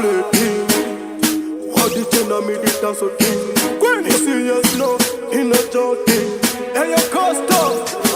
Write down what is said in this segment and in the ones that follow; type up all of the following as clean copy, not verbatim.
play thing. What the chain me the dance thing. Gwen serious no, in a joking. Hey, yo, Costa,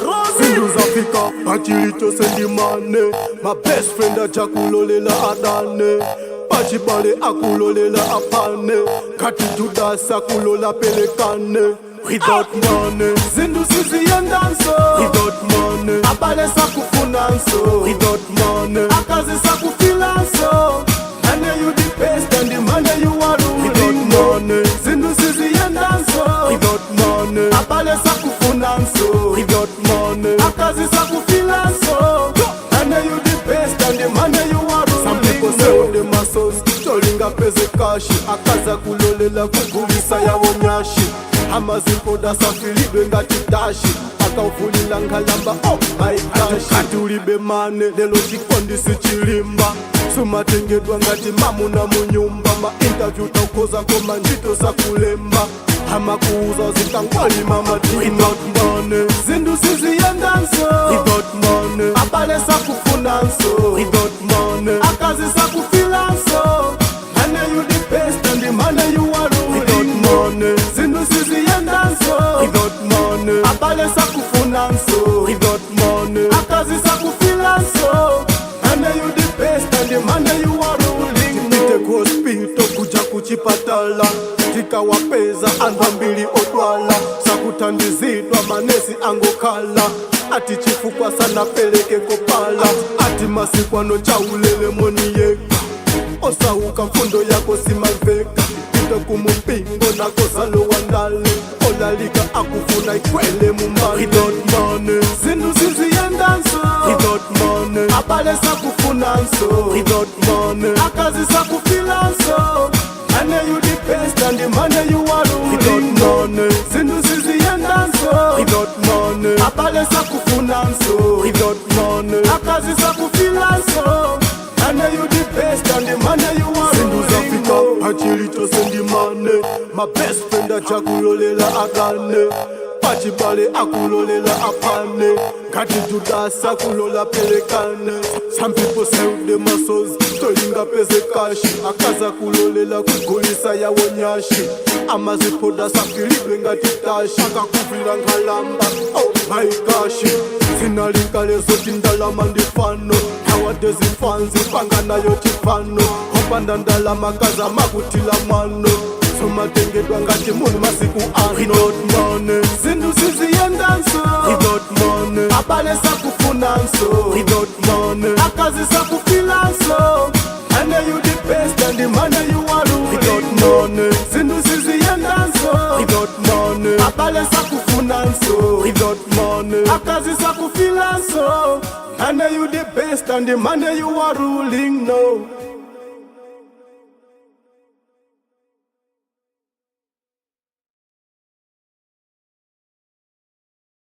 Rosie. Zinthu zafika pachilichonse ndi money. My best friend achakulolela adane. Pachibale akulolela apane. Kati Judas akulola pelekane. Without money, zinthu siziyendanso. Without money, abale sakufunanso. Without money, akazi sakufilanso. Money you the best and the money you are ruling. Without money, zinthu siziyendanso. Without money, abale sakufunanso. Without money, akazi sakufilanso. Money you the best and the money you are ruling. Some people say them muscles, cholinga peze cash, akaza kulolela kugulisa yawo nyashi. Amazimpoda safilidwe ngati dashi akauvulila nkhalamba, oh my gosh. Kati ulibe money lelo chikondi sichilimba, sumatengedwa ngati mamuna munyumba. Ma interview taukoza koma ntchito sakulemba, amakuuza zikangwalima matima. Without money, zinthu siziyendanso. Without money, abale sakufunanso. Without money, akazi sakufilanso. Money you the best and the money you are ruling. Without money, zinthu siziyendanso. Without money, abale sakufunanso. Without money, akazi sakufilanso. Money you the best and the money you are ruling. Tipite ku hospital kuja kuchipatala, tikawapeza anthu ambiri odwala sakuthandizidwa, manesi angokhala ati chifukwa sanapeleke kopala. Ati masiku ano chaulele moni yeka osauka mfundo yako simamveka. Pita kumupingo nako zalowa ndale, olalika akufuna ikwele mumbali. Without money, zinthu siziyendanso. Without money, abale sakufunanso. Without money, akazi sakufilanso. Money you the best and the money you are ruling. Without money, zinthu siziyendanso. Without money, abale sakufunanso. Without money, akazi sakufilanso. Money you the best and the money you are ruling. Zinthu zafika pachilichonse ndi money. My best friend achakulolela adane. Pachibale akulolela apane. Ngati Judas akulola pelekane. Some people sell them muscles tolinga peze cash, akaza kulolela kugulisa yawo nyashi. Amaziphoda safilidwe ngati tashi akakuvulira nkhalamba, oh my gosh. Zinalinkale zoti ndalama ndifano, nowadays fanzi panga nayo chifano. Opanda ndalama kaza makutila mwano, somatengedwa ngati munhu masiku ano. Without money, zinthu siziyendanso. Without money, abale sakufunanso. Without money, akazi sakufilanso. Money you the best and the money you are ruling. Without money, zinthu siziyendanso. Without money, abale sakufunanso. Without money, akazi sakufilanso. Money you the best and the money you are ruling no.